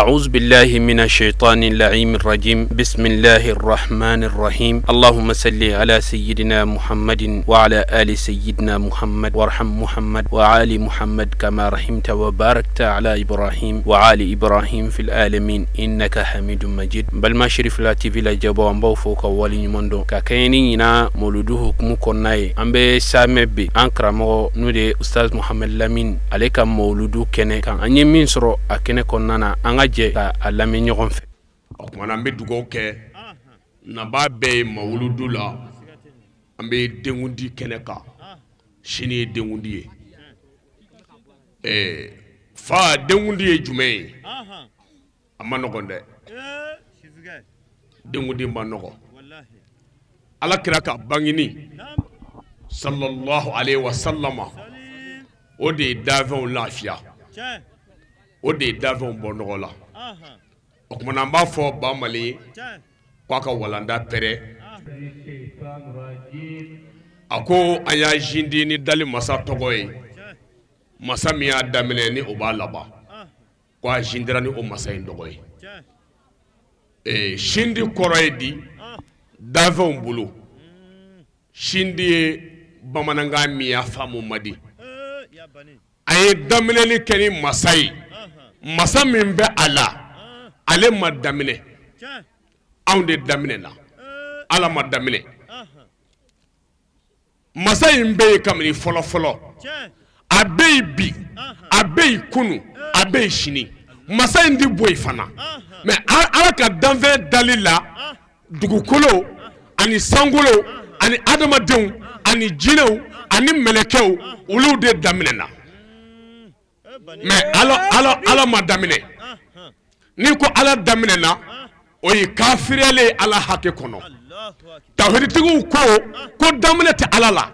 أعوذ بالله من الشيطان اللعين الرجيم بسم الله الرحمن الرحيم اللهم صل على سيدنا محمد وعلى آل سيدنا محمد وارحم محمد وآل محمد كما رحمت وباركت على إبراهيم وآل إبراهيم في العالمين إنك حميد مجيد. Balima Cherifla TV lajɛbaaw, an b'aw fo ka waleɲuman dɔn ka kɛɲɛ ni ɲinan moludu hukumu kɔnɔna ye. An bɛ Samɛ bi, an karamɔgɔ n'o de ye Ustaz Muhamad Lamini, ale ka moludu kɛnɛ kan. An ye min sɔrɔ a kɛnɛ kɔnɔna na, an ka jɛ ka a lamɛn ɲɔgɔn fɛ. O tuma na, an bɛ dugawu kɛ nabaa bɛɛ ye mawuludu la. An bɛ denkundi kɛnɛ kan. Sini ye denkundi ye. Fa, denkundi ye jumɛn ye? A ma nɔgɔn dɛ, denkundi ma nɔgɔn. Ala kira ka bangeni sallallahu alaihi wa sallama, o de ye danfɛnw lafiya, o de ye danfɛnw bɔ nɔgɔ la. O tuma na, an b'a fɔ ba Mali ye k'a ka walanda pɛrɛ. A ko an y'a jindi ni dali masa tɔgɔ ye, masa min y'a daminɛ ni o b'a laban, ko a jindira ni o masa in tɔgɔ ye. Sindi kɔrɔ ye di danfɛnw bolo? Sindi ye bamanankan min y'a faamu man di. A ye daminɛli kɛ ni masa ye, masa min bɛ a la, ale ma daminɛ. Anw de daminɛ na, Ala ma daminɛ. Masa in bɛ yen kabini fɔlɔ fɔlɔ, a bɛ yen bi, a bɛ yen kunun, a bɛ yen sini. Masa in tɛ bɔ yen fana. Mais Ala ka danfɛn dali la, dugukolo ani sankolo ani adamadenw ani jinɛw ani mɛlɛkɛw, olu de daminɛna. Mais Ala ma daminɛ. N'i ko Ala daminɛna, o ye kafiriyalen ye Ala hakɛ kɔnɔ. Tawhiditigiw ko ko daminɛ tɛ Ala la,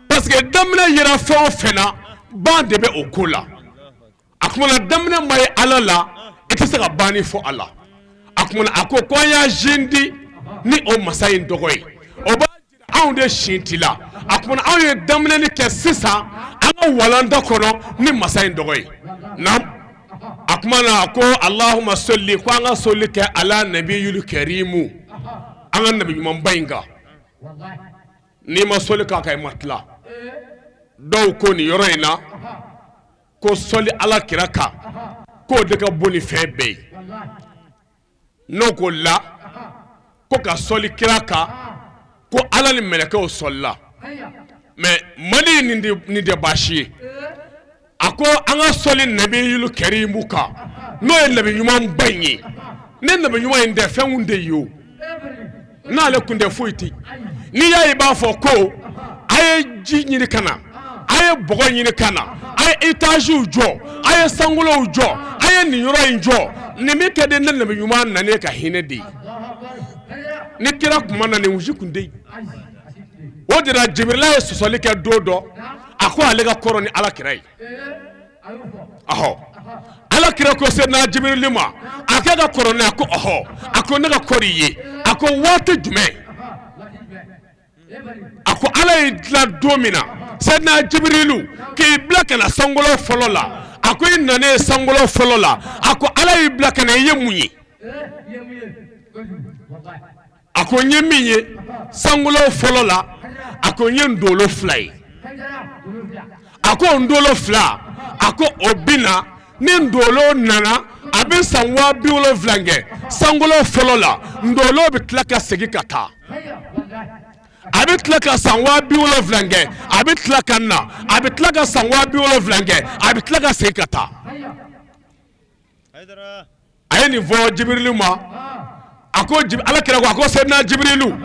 parce que daminɛ yera fɛn o fɛn na, ban de bɛ o ko la. A kuma na, daminɛ ma ye Ala la, i tɛ se ka banni fɔ a la. A kuma na, a ko ko an y'a jindi ni o masa in tɔgɔ ye, o b'a jira anw de sin la. A kuma na, anw ye daminɛli kɛ sisan an ka walanda kɔnɔ ni masa in tɔgɔ ye. Naam. A kuma na, a ko Allahumma solli, ko an ka soli kɛ ala nabiyul karimu, an ka nabi ɲumanba in kan. N'i ma soli k'a kan, i ma tila. Dɔw ko nin yɔrɔ in na ko sɔli Ala kira kan, k'o de ka bon ni fɛn bɛɛ ye. N'o ko la ko ka sɔli kira kan, ko Ala ni mɛlɛkɛw sɔlila. Mais Mali, nin tɛ baasi ye. A ko an ka sɔli nabiyul karimu kan, n'o ye nabi ɲumanba in ye. Ni nabi ɲuman in tɛ, fɛn kun tɛ yen o. N'ale kun tɛ, foyi tɛ. N'i y'a ye i b'a fɔ ko a ye ji ɲini ka na, a ye bɔgɔ ɲini ka na, a ye étagew jɔ, a ye sankolow jɔ, a ye nin yɔrɔ in jɔ, nin bɛ kɛ de ne nabi ɲuman nanen ka hinɛ de ye. Ni kira kuma na, nin si kun tɛ yen. O de la, Jibirila ye sɔsɔli kɛ don dɔ. A ko ale ka kɔrɔ ni Ala kira ye. Ɔhɔ, Ala kira ko Seyidina Jibirili ma, a k'e ka kɔrɔ ne? A ko ɔhɔ. A ko ne ka kɔrɔ i ye? A ko waati jumɛn? A ko Ala y'i dilan don min na, Seyidina Jibirilu, k'i bila ka na sankolo fɔlɔ la, a ko i nanen sankolo fɔlɔ la, a ko Ala y'i bila ka na, i ye mun ye? A ko n ye min ye sankolo fɔlɔ la, a ko n ye ndolo fila ye. A ko ndolo fila, a ko o bɛ na ni ndolo nana, a bɛ san 70,000 kɛ sankolo fɔlɔ la. Ndolo bɛ tila ka segin ka taa, a bɛ tila ka san 70,000 kɛ, a bɛ tila ka na, a bɛ tila ka san 70,000 kɛ, a bɛ tila ka segin ka taa. A ye nin fɔ Jibirilu ma. A ko Ala kira ko, a ko Seyidina Jibirilu,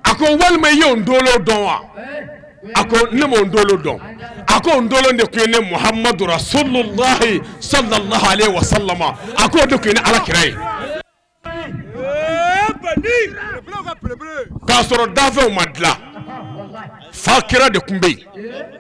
a ko walima i ye ndolo dɔn wa? A ko ne m'o ndolo dɔn. A ko ndolo de tun ye ne Muhamadu Rasulullahi sallallahu alaihi wa sallama. A ko o de tun ye ne Ala kira ye k'a sɔrɔ dafɛnw ma dilan. Fa kira de tun bɛ yen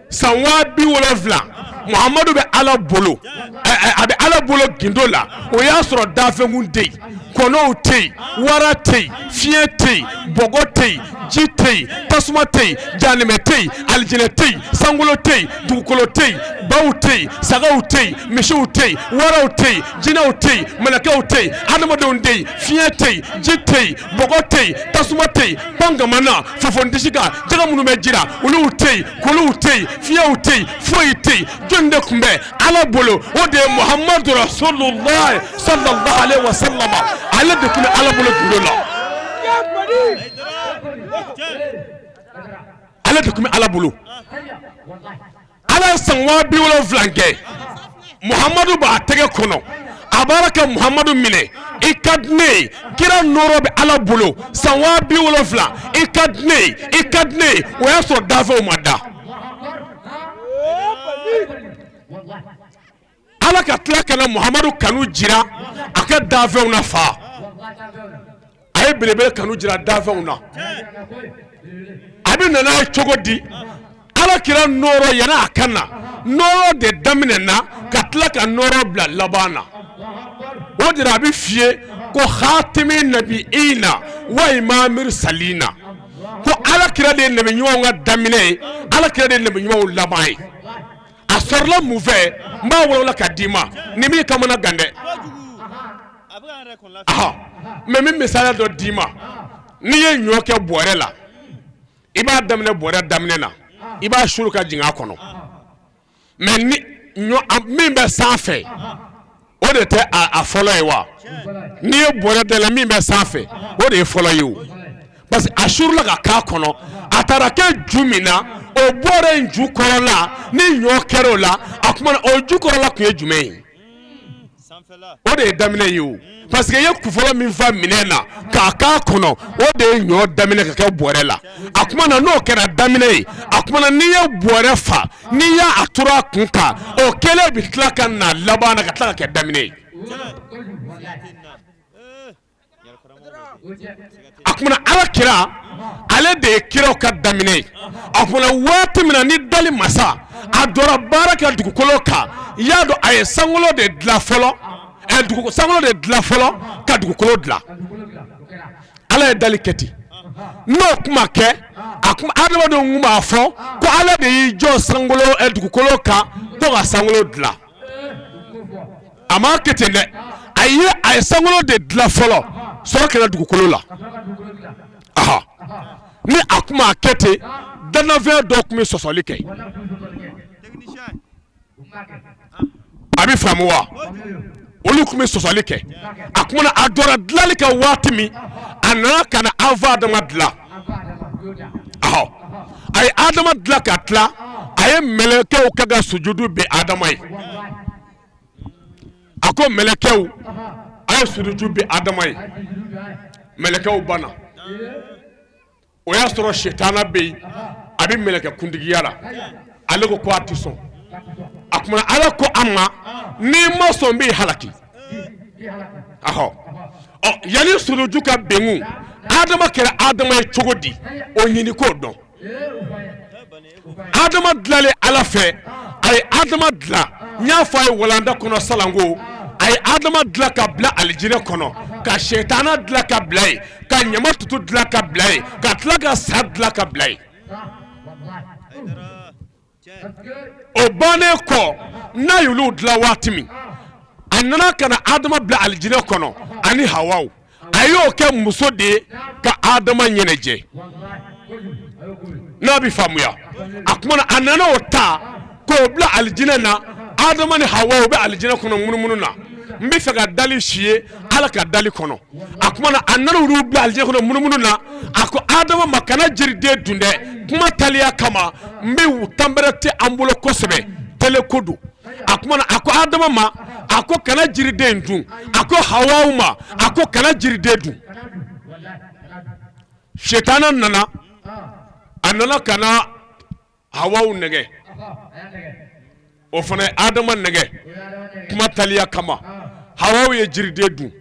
san 70,000. Muhamadu bɛ Ala bolo, a bɛ Ala bolo gindo la, o y'a sɔrɔ dafɛnkun tɛ yen, kɔnɔw tɛ yen, wara tɛ yen, fiɲɛ tɛ yen, bɔgɔ tɛ yen, ji tɛ yen, tasuma tɛ yen, janɛmɛ tɛ yen, alijinɛ tɛ yen, sankolo tɛ yen, dugukolo tɛ yen, baw tɛ yen, sagaw tɛ yen, misiw tɛ yen, waraw tɛ yen, jinɛw tɛ yen, mɛlɛkɛw tɛ yen, adamadenw tɛ yen, fiɲɛ tɛ yen, ji tɛ yen, bɔgɔ tɛ yen, tasuma tɛ yen, pankamana, fofondisi kan, jɛgɛ minnu bɛ ji la, olu tɛ yen, kolow tɛ yen, fiɲɛw tɛ yen, foyi tɛ yen. Jɔn de tun bɛ Ala bolo? O de ye Muhamadu Rasululahi sallallahu alaihi wasallam, ale de tun bɛ Ala bolo gindo la, ale de tun bɛ Ala bolo. Ala ye san 70,000 kɛ, Muhamadu b'a tɛgɛ kɔnɔ, a b'a ka Muhamadu minɛ. I ka di ne ye, kira nɔɔrɔ bɛ Ala bolo san 70,000. I ka di ne ye, i ka di ne ye. O y'a sɔrɔ dafɛnw ma da. Ala ka tila ka na Muhamadu kanu jira a ka dafɛnw na fa. A ye belebele kanu jira dafɛnw na. A bɛ na n'a ye cogo di? Ala kira nɔɔrɔ yanni a ka na, nɔɔrɔ de daminɛna ka tila ka nɔɔrɔ bila laban na. O de la a bɛ f'i ye ko hatimi nabiina wa imamir salina, ko Ala kira de ye nabi ɲumanw ka daminɛ ye, Ala kira de ye nabi ɲumanw laban ye. A sɔrɔla mun fɛ? N b'a walawala ka d'i ma, nin b'i kamana gan dɛ. Mais n bɛ misaliya dɔ d'i ma. N'i ye ɲɔ kɛ bɔrɛ la, i b'a daminɛ bɔrɛ daminɛ na, i b'a suru ka jigin a kɔnɔ. Mais ni ɲɔ min bɛ sanfɛ, o de tɛ a fɔlɔ ye wa? N'i ye bɔrɛ dayɛlɛ, min bɛ sanfɛ, o de ye fɔlɔ ye o. Parce que a surula ka k'a kɔnɔ, a taara kɛ ju min na, o bɔrɛ in ju kɔrɔla, ni ɲɔ kɛra o la, a kuma o ju kɔrɔla tun ye jumɛn ye? O de ye daminɛ ye o. Parce que i ye kunfɔlɔ min fa minɛn na k'a k'a kɔnɔ, o de ye ɲɔ daminɛ ka kɛ bɔrɛ la. A kuma na, n'o kɛra daminɛ ye, a kuma na, n'i ye bɔrɛ fa, n'i y'a turu a kun kan, o kɛlen bɛ tila ka na laban na ka tila ka kɛ daminɛ ye. A kuma na, Ala kira, ale de ye kiraw ka daminɛ ye. A kuma na, waati min na ni dali masa a dɔra baara kɛ dugukolo kan, i y'a dɔn a ye sankolo de dilan fɔlɔ, sankolo de dilan fɔlɔ ka dugukolo dilan. Ala ye dali kɛ ten. N'o kuma kɛ, a kuma adamadenw tun b'a fɔ ko Ala de y'i jɔ sankolo dugukolo kan ko ka sankolo dilan. A m'a kɛ ten dɛ, a ye sankolo de dilan fɔlɔ, sɔrɔ kɛra dugukolo la. Ni a tun m'a kɛ ten, danafɛn dɔ tun bɛ sɔsɔli kɛ. A bɛ faamu wa? Olu tun bɛ sɔsɔli kɛ. A kuma na, a dɔra dilanli kɛ waati min, a nana ka na an fa Adama dilan. A ye Adama dilan ka tila, a ye mɛlɛkɛw ka ka sujudu bɛ Adama ye. A ko mɛlɛkɛw, a ye sujudu bɛ Adama ye. Mɛlɛkɛw banna. O y'a sɔrɔ sitana bɛ yen, a bɛ mɛlɛkɛ kuntigiya la. Ale ko a tɛ sɔn. A kuma Ala ko a ma, n'i ma sɔn, n b'i halaki. Ɔ, yanni sujudu ka bɛn, Adama kɛra Adama ye cogo di? O ɲini k'o dɔn. Adama dilalen Ala fɛ, a ye Adama dilan, n y'a fɔ a ye walanda kɔnɔ salanko, a ye Adama dilan ka bila alijinɛ kɔnɔ, ka sitana dilan ka bila yen, ka ɲama tutu dilan ka bila yen, ka tila ka sa dilan ka bila yen. O bannen kɔ, n'a y'olu dilan waati min, a nana ka na Adama bila alijinɛ kɔnɔ ani Hawaw. A y'o kɛ muso de ye ka Adama ɲɛnajɛ, n'a bɛ faamuya. A kuma na, a nana o ta k'o bila alijinɛ na. Adama ni Hawa, u bɛ alijinɛ kɔnɔ munumunu na. N bɛ fɛ ka dali si ye Ala ka dali kɔnɔ. A kuma na, a nana olu bila alijinɛ kɔnɔ munumunu na. A ko Adama ma, kana jiriden dun dɛ. Kuma taliya kama, n bɛ tanbɛrɛ tɛ an bolo kosɛbɛ, tele ko don. A kuma na, a ko Adama ma, a ko kana jiriden dun. A ko Hawa ma, a ko kana jiriden dun. Sitana nana, a nana ka na Hawaw nɛgɛ, o fana ye Adama nɛgɛ kuma taliya kama. Hawaw ye jiriden dun.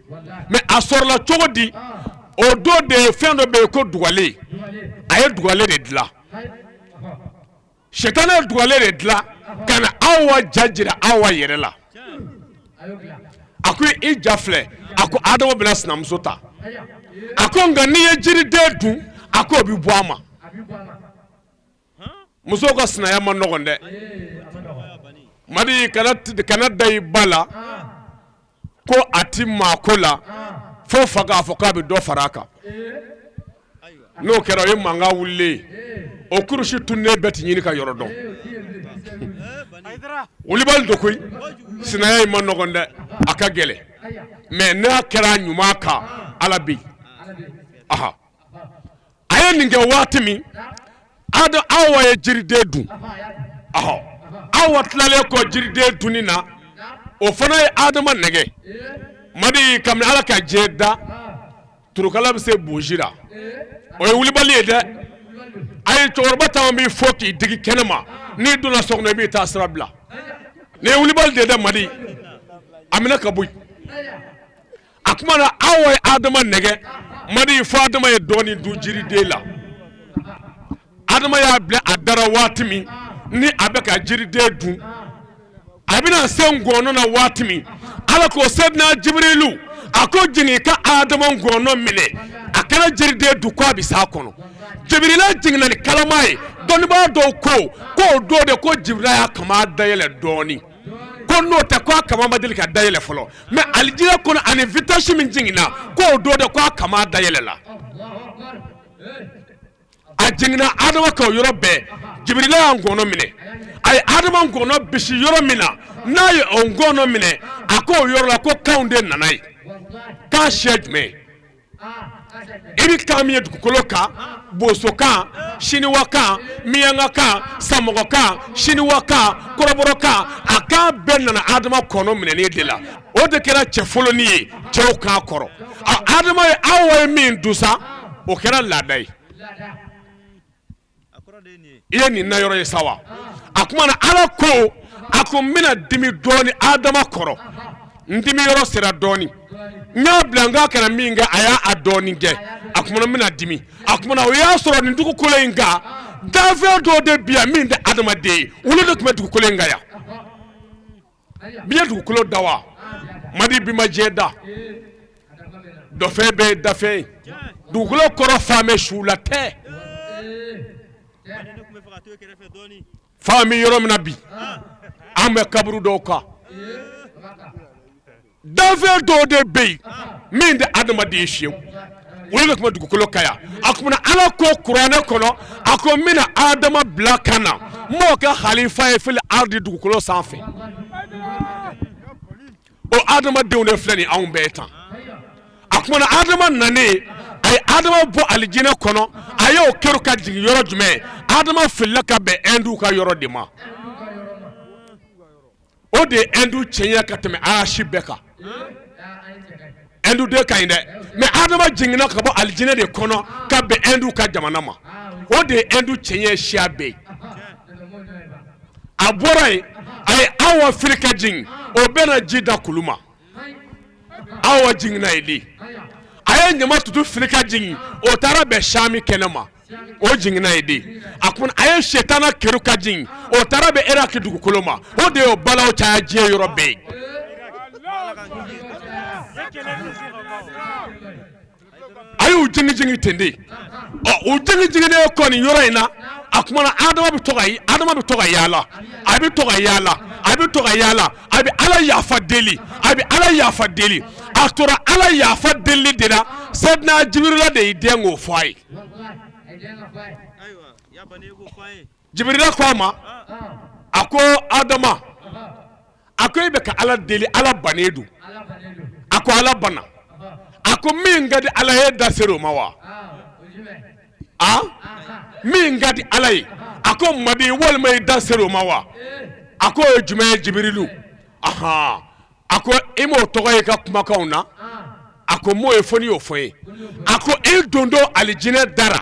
Mais a sɔrɔla cogo di? O don de ye fɛn dɔ bɛ yen ko dugalen, a ye dugalen de dilan. Sitana ye dugalen de dilan ka na Awa ja jira Awa yɛrɛ la. A ko i ja filɛ, a ko Adama bɛna sinamuso ta, a ko nka n'i ye jiriden dun, a ko o bɛ bɔ a ma. Musow ka sinaya man nɔgɔn dɛ. Madi, kana da i ba la ko a ti maa ko la fo fa k'a fɔ k'a bɛ dɔ fara a kan. N'o kɛra, o ye mankan wulilen ye. O kurusi tunnen bɛɛ ti ɲini ka yɔrɔ dɔn. Wulibali don koyi. Sinaya in man nɔgɔn dɛ, a ka gɛlɛn, mais n'a kɛra ɲuman kan, Ala bɛ yen. Aha, a ye nin kɛ waati min, Awa ye jiriden dun. Ahɔ, Awa tilalen kɔ jiriden dunni na, o fana ye Adama nɛgɛ. Madi, kabini Ala ka diɲɛ da, turukala bɛ se bonsi la, o ye wulibali ye dɛ. Ayi, cɛkɔrɔba caman b'i fɔ k'i digi kɛnɛ ma, n'i donna so kɔnɔ, i b'i taa sira bila. Nin ye wulibali de ye dɛ. Madi, a minɛ ka bɔ yen. A kuma na, Awa ye Adama nɛgɛ. Madi, fo Adama ye dɔɔnin dun jiriden la. Adama y'a bila a dara waati min ni a bɛ ka jiriden dun, a bɛna se ngɔnɔ na waati min, Ala ko Sɛdina Jibirilu, a ko jigin ka Adama ngɔnɔ minɛ, a kana jiriden dun, ko a bɛ s'a kɔnɔ. Jibirila jiginna ni kalama ye. Dɔnnibaa dɔw ko k'o don de ko Jibirila y'a kama dayɛlɛ dɔɔnin, ko n'o tɛ ko a kama ma deli ka dayɛlɛ fɔlɔ, mais alijinɛ kɔnɔ ani vitesse min jiginna, k'o don de ko a kama dayɛlɛla. A jiginna Adama kan o yɔrɔ bɛɛ. Jibirila y'a ngɔnɔ minɛ. A ye Adama ngɔnɔ bisi yɔrɔ min na, n'a ye o ngɔnɔ minɛ, a ko o yɔrɔ la ko kanw de nana ye. Kan siya jumɛn? I bɛ kan min ye dugukolo kan, bosokan, siniwakan, miyankakan, samɔgɔkan, siniwakan, kɔrɔbɔrɔkan, a kan bɛɛ nana Adama kɔnɔ minɛnen de la. O de kɛra cɛ fɔlɔnin ye cɛw kan kɔrɔ. A Adama ye Awa ye min dun sa, o kɛra laada ye. I ye nin na yɔrɔ ye sa wa? A kuma na, Ala ko, a ko n bɛna dimi dɔɔni Adama kɔrɔ, n dimi yɔrɔ sera dɔɔni, n y'a bila n k'a kana min kɛ, a y'a dɔɔni kɛ. A kuma na, n bɛna dimi. A kuma na, o y'a sɔrɔ nin dugukolo in kan, danfɛn dɔw de bi yan min tɛ adamaden ye, olu de tun bɛ dugukolo in kan yan. Bi ye dugukolo da wa? Madi, bi ma diɲɛ da, dɔfɛn bɛɛ ye dafɛn ye. Dugukolo kɔrɔ fan bɛ su la tɛ fan bɛ yɔrɔ min na bi, an bɛ kaburu dɔw kan. Danfɛn dɔw de bɛ yen min tɛ adamaden ye fiyewu, olu de tun bɛ dugukolo kan yan. A tuma Ala ko kuranɛ kɔnɔ, a ko n bɛna Adama bila ka na, n b'o kɛ halifa ye fil ardi, dugukolo sanfɛ. O adamadenw de filɛ nin anw bɛɛ tan. A tuma na, Adama nanen, a ye Adama bɔ alijinɛ kɔnɔ, a y'o kɛrɛ ka jigin yɔrɔ jumɛn? Adama filila ka bɛn Ɛndu ka yɔrɔ de ma. O de ye Ɛndu cɛɲɛ ka tɛmɛ arasi bɛɛ kan. Ɛndu de ka ɲi dɛ, mais Adama jiginna ka bɔ alijinɛ de kɔnɔ ka bɛn Ɛndu ka jamana ma. O de ye Ɛndu cɛɲɛ siya bɛɛ ye. A bɔra yen, a ye Awa fili ka jigin, o bɛna ji da kulu ma. Awa jiginna yen de. A ye ɲama tutu fili ka jigin, o taara bɛn Sami kɛnɛ ma, o jiginna yen de. A ko a ye setana kɛrɛ ka jigin, o taara bɛn Iraki dugukolo ma. O de y'o balaw caya diɲɛ yɔrɔ bɛɛ ye. A y'u jigin jigin ten de. Ɔ, u jigin jiginnen kɔ nin yɔrɔ in na, a kuma na, Adama bɛ to ka Adama bɛ to ka yaala, a bɛ to ka yaala, a bɛ to ka yaala, a bɛ Ala yafa deli, a bɛ Ala yafa deli. A tora Ala yafa deli de la, Sɛdina Jibirila de y'i den k'o fɔ a ye. Jibirila ko a ma, a ko Adama, a ko e bɛ ka Ala deli, Ala bannen don. A ko Ala banna. A ko min ka di Ala ye, da sera o ma wa? A min ka di Ala ye, a ko madi, walima i da sera o ma wa? A ko o ye jumɛn ye, Jibirilu? Ahan, a ko i m'o tɔgɔ ye i ka kumakanw na? A ko m'o ye, fo n'i y'o fɔ n ye. A ko i dontɔ alijinɛ da la,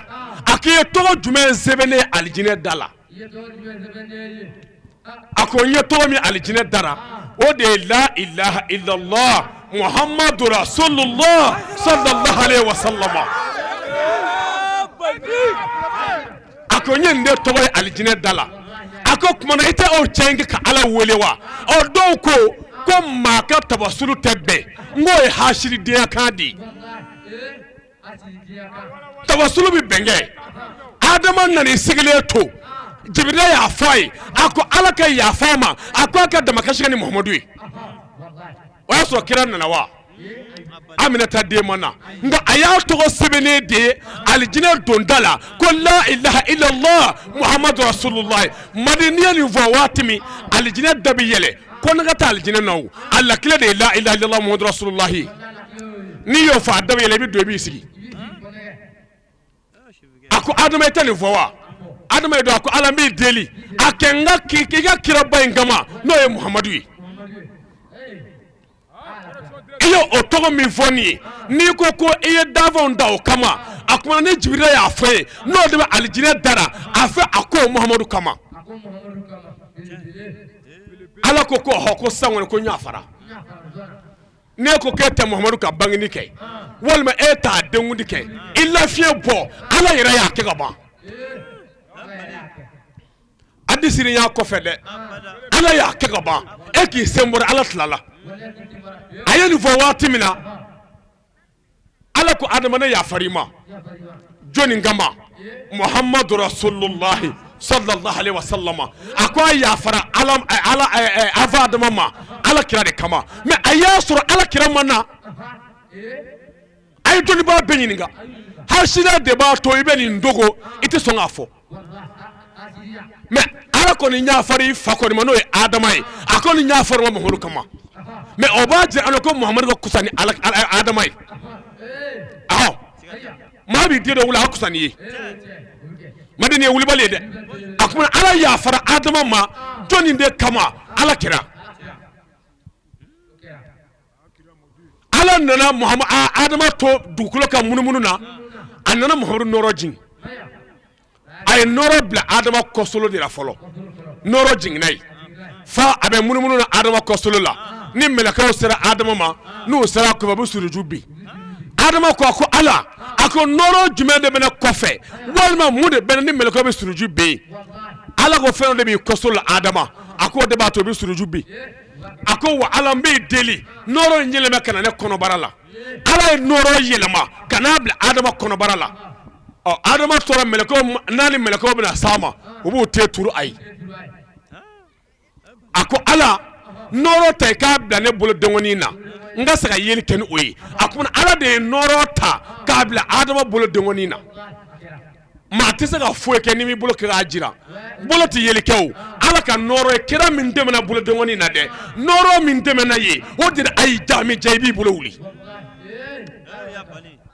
a ko i ye tɔgɔ jumɛn sɛbɛnnen alijinɛ da la? A ko n ye tɔgɔ min alijinɛ da la, o de ye la ilaha illallah muhammadu rasulullah sallallahu alaihi wasallam. A ko n ye nin de tɔgɔ ye alijinɛ da la. A ko tuma na i tɛ o cɛ in kɛ ka Ala wele wa? Ɔ, dɔw ko Ko maa ka tabasulu tɛ bɛn, n k'o ye hasiridenya kan de ye. Tabasulu bɛ bɛn kɛ. Adama nana i sigilen to, Jibirila y'a fɔ a ye, a ko Ala ka yafa a ma, a ko a ka damakasi kɛ ni Muhamadu ye. O y'a sɔrɔ kira nana wa? Aminata den ma na, nka a y'a tɔgɔ sɛbɛnnen de ye alijinɛ donda la ko la ilaha illallah muhammadu rasulullah. Madi, n'i ye nin fɔ waati min, alijinɛ da bɛ yɛlɛ ko ne ka taa alijinɛ na. O a lakile de ye la ilaha illallah muhammadu rasulullah. N'i y'o fɔ, a da bɛ yɛlɛ, i bɛ don, i b'i sigi. A ko Adama, i tɛ nin fɔ wa? Adama ye don, a ko Ala, n b'i deli, a kɛ n ka i ka kiraba in kama, n'o ye Muhamadu ye. I ye o tɔgɔ min fɔ nin ye, n'i ko ko i ye danfɛnw da o kama, a kumana ni Jibirila y'a fɔ ye, n'o de bɛ alijinɛ da la, a fɛ a ko Muhamadu kama. Ala ko ko ɔhɔ, ko sisan kɔni ko n yafara. N'e ko k'e tɛ Muhamadu ka bangeni kɛ, walima e t'a denkundi kɛ, i lafiɲɛ bɔ, Ala yɛrɛ y'a kɛ ka ban. Hadisi y'a kɔfɛ dɛ, Ala y'a kɛ ka ban, e k'i sen bɔra, Ala tilala. A ye nin fɔ waati min na, Ala ko Adama, ne yafar'i ma jɔnni kama? Muhammadu rasulullahi sallallahu alaihi wasallam. A ko a yafara ala ala afa Adama ma Ala kira de kama. Mais a y'a sɔrɔ Ala kira ma na. A ye dɔnnibaa bɛɛ ɲininka, hasidiya de b'a to i bɛ nin dogo, i tɛ sɔn k'a fɔ. Mais Ala kɔni yafara i fa kɔni ma, n'o ye Adama ye, a kɔni yafara ma Muhamadu kama. Mais o b'a jira ala ko Muhamadu ka kusa ni Adama ye. Ahɔ, maa b'i den dɔ wuli, a ka kusa n'i ye. Madi, nin ye wulibali ye dɛ. A kuma, Ala yafara Adama ma jɔnni de kama? Ala kira. Ala nana Adama to dugukolo ka munumunu na, a nana Muhamadu nɔɔrɔ jigin. A ye nɔɔrɔ bila Adama kɔsolo de la fɔlɔ. Nɔɔrɔ jiginna yen fa, a bɛ munumunu na Adama kɔsolo la. Ni mɛlɛkɛw sera Adama ma, n'u sera kɔfɛ, u bɛ suruju bin. Adama ko, a ko Ala, a ko nɔɔrɔ jumɛn de bɛ ne kɔfɛ, walima mun de bɛ ne ni mɛlɛkɛw bɛ suruju bin? Ala ko fɛn dɔ de b'i kɔsolo la Adama, a ko o de b'a to u bɛ suruju bin. A ko wa Ala, n b'i deli, nɔɔrɔ in yɛlɛma ka na ne kɔnɔbara la. Ala ye nɔɔrɔ yɛlɛma ka n'a bila Adama kɔnɔbara la. Ɔ, Adama tora, mɛlɛkɛw n'a ni mɛlɛkɛw bɛna s'a ma, u b'u te turu a ye. A ko Ala, nɔɔrɔ ta i k'a bila ne bolo denkɔnin na, n ka se ka yeli kɛ ni o ye. A ko Ala de ye nɔɔrɔ ta k'a bila Adama bolo denkɔnin na. Maa tɛ se ka foyi kɛ ni m'i bolo kɛ k'a jira, bolo tɛ yeli kɛ. O Ala ka nɔɔrɔ ye kira min tɛmɛna bolo denkɔnin na dɛ, nɔɔrɔ min tɛmɛna ye, o de a y'i ja min ja, i b'i bolo wuli.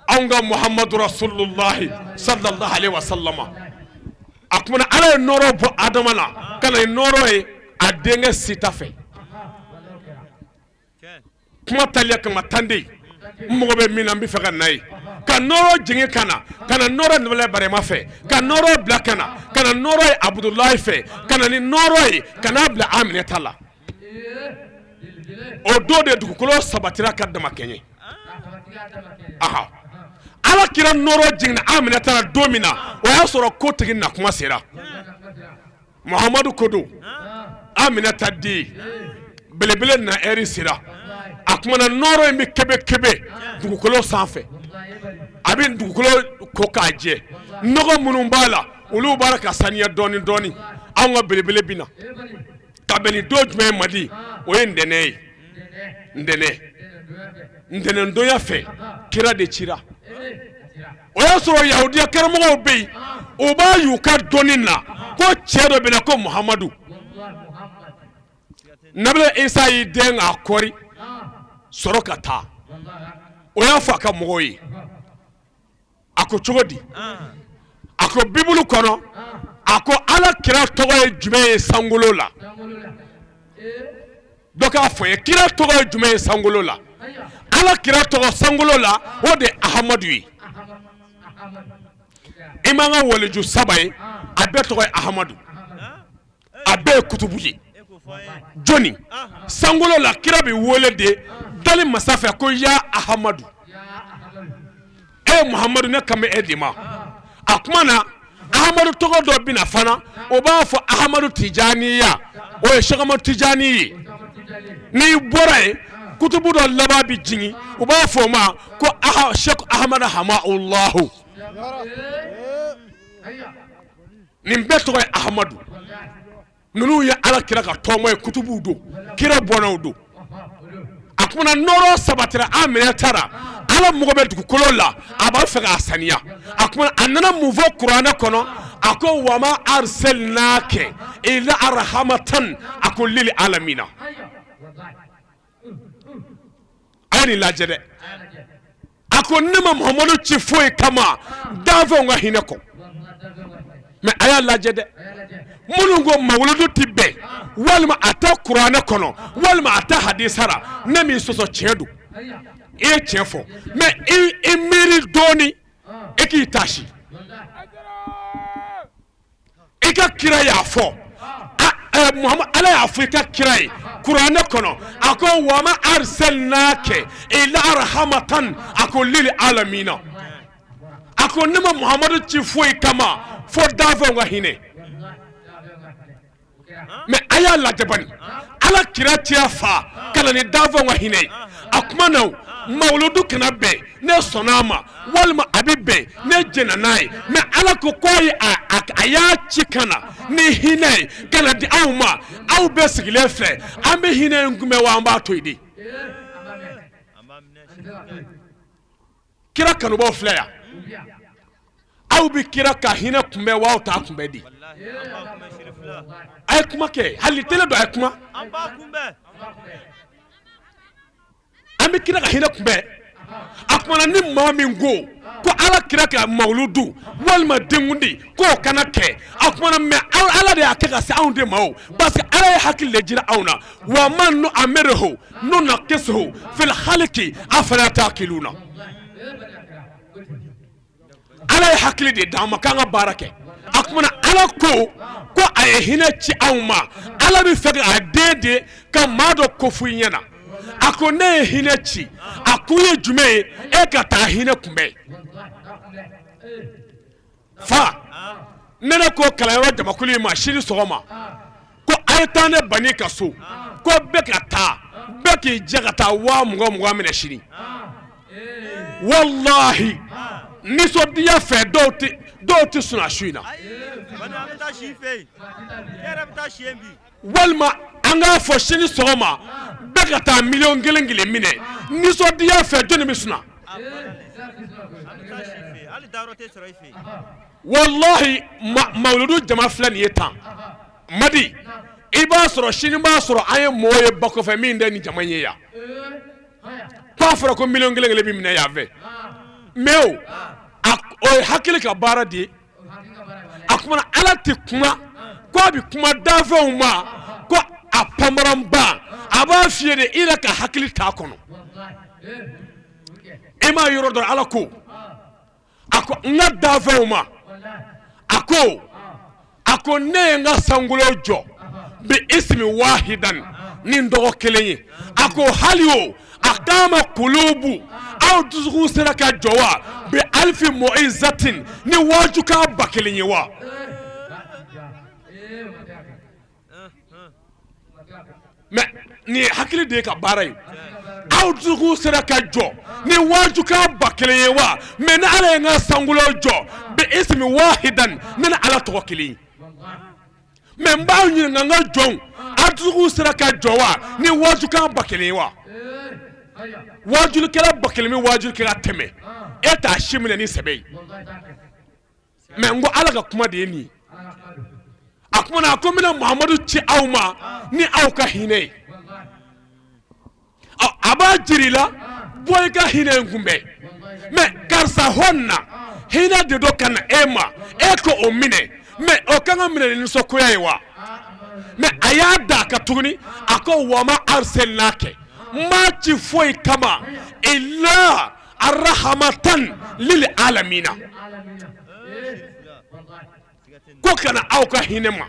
Anw ka Muhamadu rasulullahi sallallahu alaihi wasallama, a kumana Ala ye nɔɔrɔ bɔ Adama la ka na ni nɔɔrɔ ye a denkɛ Sita fɛ. Kuma taliya kama, tande n mago bɛ min na, n bɛ fɛ ka na ye ka nɔɔrɔ jigin ka na, ka na nɔɔrɔ nabila Ibrahima fɛ, ka nɔɔrɔ bila ka na, ka na nɔɔrɔ ye Abudulayi fɛ, ka na ni nɔɔrɔ ye ka n'a bila Aminata la. O don de dugukolo sabatira ka dama kɛɲɛ. Aha, Ala kira nɔɔrɔ jiginna Aminata la don min na, o y'a sɔrɔ ko tigi na kuma sera. Muhamadu ko don, Aminata den belebele na ɛri sera. A kumana nɔɔrɔ in bɛ kebe kebe dugukolo sanfɛ, a bɛ dugukolo ko k'a jɛ, nɔgɔ minnu b'a la, olu b'a la ka saniya dɔɔni dɔɔni. Anw ka belebele bɛ na ka bɛn ni don jumɛn ye? Madi, o ye ntɛnɛn ye. Ntɛnɛn, ntɛnɛndonya fɛ, kira de cira. O y'a sɔrɔ yahudiya karamɔgɔw bɛ yen, o b'a y'u ka dɔnni na ko cɛ dɔ bɛ na ko Muhamadu. Nabila Isa y'i den k'a kɔri sɔrɔ ka taa. O y'a fɔ a ka mɔgɔw ye. A ko cogo di? A ko Bibulu kɔnɔ, a ko Ala kira tɔgɔ ye jumɛn ye sankolo la? Dɔ k'a fɔ ye, kira tɔgɔ ye jumɛn ye sankolo la? Ala kira tɔgɔ sankolo la, o de ye Ahamadu ye. I m'an ka waliju saba ye, a bɛɛ tɔgɔ ye Ahamadu, a bɛɛ ye kutubu ye. Jɔnni sankolo la kira bɛ wele de dali masa fɛ ko ya Ahamadu, e Muhamadu, ne kan bɛ e de ma. A kuma na Ahamadu tɔgɔ dɔ bɛna fana, o b'a fɔ Ahamadu Tijaniya, o ye Sɛki Amadu Tijani ye. N'i bɔra yen, kutubu dɔ laban bɛ jigin, u b'a fɔ o ma ko Sɛki Ahamada Hamawulahu. Nin bɛɛ tɔgɔ ye Ahamadu. Ninnu ye Ala kira ka tɔgɔma ye, kutubuw don, kira bɔnnaw don. A kumana nɔɔrɔ sabatira Aminata ra, Ala mago bɛ dugukolo la, a b'a fɛ k'a saniya. A kumana a nana mun fɔ kuranɛ kɔnɔ? A ko wama arsalnaka illa rahamatan, a ko lil alamina. A ye nin lajɛ dɛ. A ko ne ma Muhamadu ci foyi kama danfɛnw ka hinɛ kɔ. Mais a y'a lajɛ dɛ, minnu ko mawuludu tɛ bɛn, walima a tɛ kuranɛ kɔnɔ, walima a tɛ hadisa ra, ne m'i sɔsɔ, tiɲɛ don, i ye tiɲɛ fɔ, mais i miiri dɔɔni, e k'i taasi. I ka kira y'a fɔ, Muhamadu, Ala y'a fɔ i ka kira ye kuranɛ kɔnɔ, a ko wama arsalnaka illa rahamatan, a ko lil alamina. A ko ne ma Muhamadu ci foyi kama fo danfɛnw ka hinɛ. Mais a y'a lajɛ bani, Ala kira cira fa ka na ni danfɛnw ka hinɛ ye. A kuma na mawuludu kana bɛn, ne sɔnna a ma, walima a bɛ bɛn, ne jɛnna n'a ye. Mais Ala ko k'a ye a y'a ci ka na ni hinɛ ye ka na di anw ma. Aw bɛɛ sigilen filɛ, an bɛ hinɛ in kunbɛn wa an b'a to yen de? Kira kanubaw filɛ yan, aw bɛ kira ka hinɛ kunbɛn wa aw t'a kunbɛn di? A ye kuma kɛ, hali tele don, a ye kuma. An bɛ kira ka hinɛ kunbɛn. A kumana ni maa min ko ko Ala kira ka mawuludu walima denkundi k'o kana kɛ, a kumana mais Ala de y'a kɛ ka se anw de ma o, parce que Ala ye hakili de jira anw na. Wa man nu'ammirhu nunakkisuhu fil khalqi afala taqiluna. Ala ye hakili de d'an ma k'an ka baara kɛ. A kumana Ala ko ko a ye hinɛ ci anw ma. Ala bɛ fɛ k'a den de ka maa dɔ ko fɔ i ɲɛna. A ko ne ye hinɛ ci, a kun ye jumɛn ye? E ka taa hinɛ kunbɛn. Fa, ne ne ko kalanyɔrɔ jamakulu in ma sini sɔgɔma ko a ye taa ne bani ka so, ko bɛɛ ka taa, bɛɛ k'i jɛ ka taa 20,000 20 minɛ sini. Walahi, nisɔndiya fɛ dɔw tɛ sunɔgɔ su in na. Walima an k'a fɔ sini sɔgɔma bɛɛ ka taa miliyɔn kelen kelen minɛ, nisɔndiya fɛ jɔnni bɛ sunɔgɔ? Walahi, mawuludu jama filɛ nin ye tan Madi, i b'a sɔrɔ sini b'a sɔrɔ an ye mɔgɔ ye ba kɔfɛ min tɛ nin jama ye yan. K'a fɔra ko miliyɔn kelen kelen bɛ minɛ yan fɛ, mais o o ye hakili ka baara de ye. A kumana Ala tɛ kuma ko a bɛ kuma danfɛnw ma ko a panparanba, a b'a f'i ye de i yɛrɛ ka hakili t'a kɔnɔ. E m'a yɔrɔ dɔn, Ala ko a ko n ka danfɛnw ma, a ko ne ye n ka sankolo jɔ bi ismi wahidan, ni n tɔgɔ kelen ye. A ko hali o a kama kulubu, aw dusukun sera ka jɔ wa bi alifi mɔizatin, ni waajukan 1000 ye wa? Mais nin ye hakili de ye ka baara ye. Aw dusukun sera ka jɔ ni waajukan 1000 ye wa? Mais ni Ala ye n ka sankolo jɔ bi ismi wahidan, ne ni Ala tɔgɔ kelen ye. Mais n b'aw ɲininka, n ka jɔnw, aw dusukun sera ka jɔ wa ni waajukan 1000 ye wa? Waajulikɛla 1000 bɛ waajuli kɛ ka tɛmɛ, e t'a si minɛ ni sɛbɛ ye. Mais n ko Ala ka kuma de ye nin ye. A kumana a ko n bɛna Muhamadu ci aw ma ni aw ka hinɛ ye. A b'a jira i la, bɔ i ka hinɛ in kunbɛn. Mais karisa hɔn na hinɛ de don ka na e ma, e ko o minɛ, mais o kan ka minɛ ni nisɔngoya ye wa? Mais a y'a da a kan tuguni, a ko wama arsalnaka, n m'a ci foyi kama illa arahamatan lil alamina, ko kana aw ka hinɛ ma.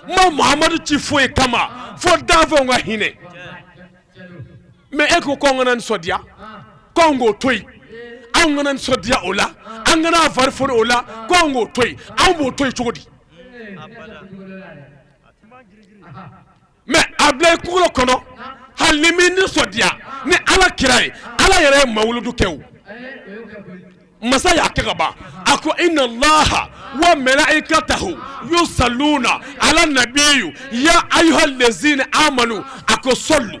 N ma Muhamadu ci foyi kama fo danfɛnw ka hinɛ. Mais e ko k'anw kana nisɔndiya, k'anw k'o to yen, anw kana nisɔndiya o la, an kana fari foni o la, k'anw k'o to yen. Anw b'o to yen cogo di? Mais a bila i kunkolo kɔnɔ, Hali ni min nisɔndiya ni Ala kira ye, Ala yɛrɛ ye mawuludu kɛ o. Masa y'a kɛ ka ban. A ko inna Allaha wa malaikatahu yusalluna ala nabiyyu ya ayyuhal ladzina amanu. A ko sallu.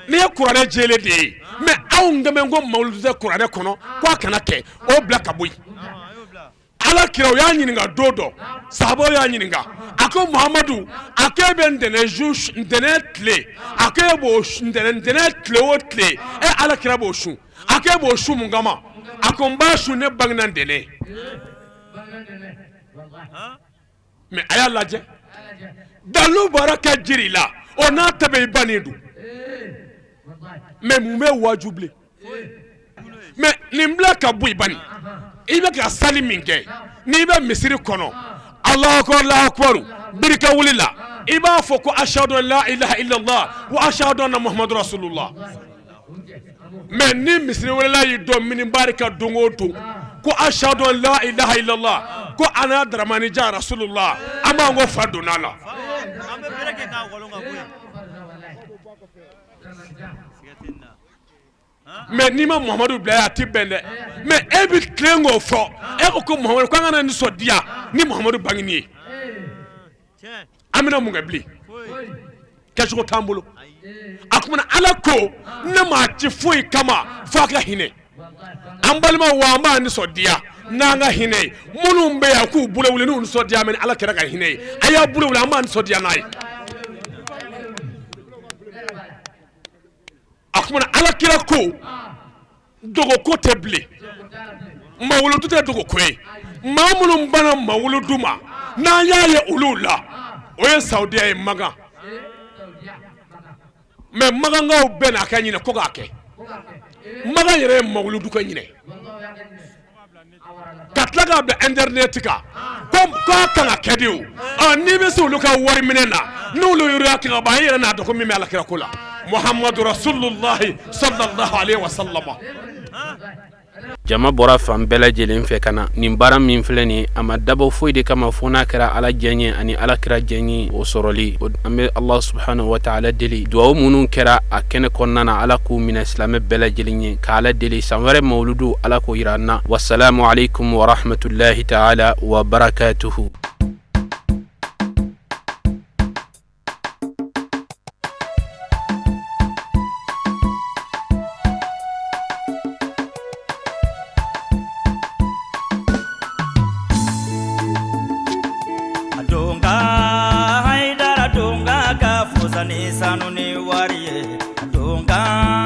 N'i ye kuranɛ jɛlen de ye, mais anw dɛmɛ ko mawuludu tɛ kuranɛ kɔnɔ k'a kana kɛ, o bila ka bɔ yen. Ala kira o y'a ɲininka don dɔ, sahabaw y'a ɲininka, a ko Muhamadu, a ko e bɛ ntɛnɛn su, ntɛnɛn tile, a ko e b'o ntɛnɛn tile o tile, e Ala kira b'o sun, a ko e b'o sun mun kama? A ko n b'a sun ne bangena ntɛnɛn. Mais a y'a lajɛ, dalu bɔra ka jiri la, o n'a ta bɛɛ i bannen don. Mais mun bɛ waaju bilen? Mais nin bila ka bɔ yen bani, i bɛ ka sali min kɛ, n'i bɛ misiri kɔnɔ, Alahu akibaru Alahu akibaru, birika wuli la, i b'a fɔ ko ashadu an la ilaha illallah wa ashadu anna muhammadu rasulullah. Mais ni misiri welela y'i dɔn minibari ka don o don ko ashadu an la ilaha illallah ko ana daramani ja rasulullah, an b'an ko fa donna la. Mais n'i ma Muhamadu bila a tɛ bɛn dɛ. Mais e bɛ tilen k'o fɔ, e ko ko Muhamadu k'an kana nisɔndiya ni Muhamadu bangeni ye. An bɛna mun kɛ bilen? Kɛcogo t'an bolo. A kumana Ala ko ne m'a ci foyi kama f'a ka hinɛ. An balimaw, wa an b'a nisɔndiya n'an ka hinɛ ye. Minnu bɛ yan k'u bolo wuli n'u nisɔndiya mɛ ni Ala kɛra ka hinɛ ye, a y'a bolo wuli, an b'a nisɔndiya n'a ye. A kumana Ala kira ko dogoko tɛ bilen, mawuludu tɛ dogoko ye. Maa minnu banna mawuludu ma, n'an y'a ye olu la, o ye Saudiya ye, Makan. Mais Makankaw bɛɛ n'a ka ɲinɛ ko k'a kɛ. Makan yɛrɛ ye mawuludu kɛ ɲinɛ, ka tila k'a bila internet kan ko k'a kan ka kɛ de o. N'i bɛ se olu ka wari minɛ na, n'olu yɛrɛ y'a kɛ ka ban, e yɛrɛ n'a dɔn ko min bɛ Ala kira ko la. Muhammadu Rasulullahi sallallahu alaihi wa sallam. Jama bɔra fan bɛɛ lajɛlen fɛ ka na nin baara min filɛ nin, a ma dabɔ foyi de kama fo n'a kɛra Ala diyaɲɛ ani Ala kira diyaɲɛ o sɔrɔli. An bɛ Allah subhanahu wa ta'ala deli, duwawu minnu kɛra a kɛnɛ kɔnɔna na, Ala k'u minɛ silamɛ bɛɛ lajɛlen ye, ka Ala deli san wɛrɛ mawuludu Ala k'o yira an na. Wasalamu alaikum wa rahmatullahi ta'ala wa barakatuhu. Sanu ni wari ye donka.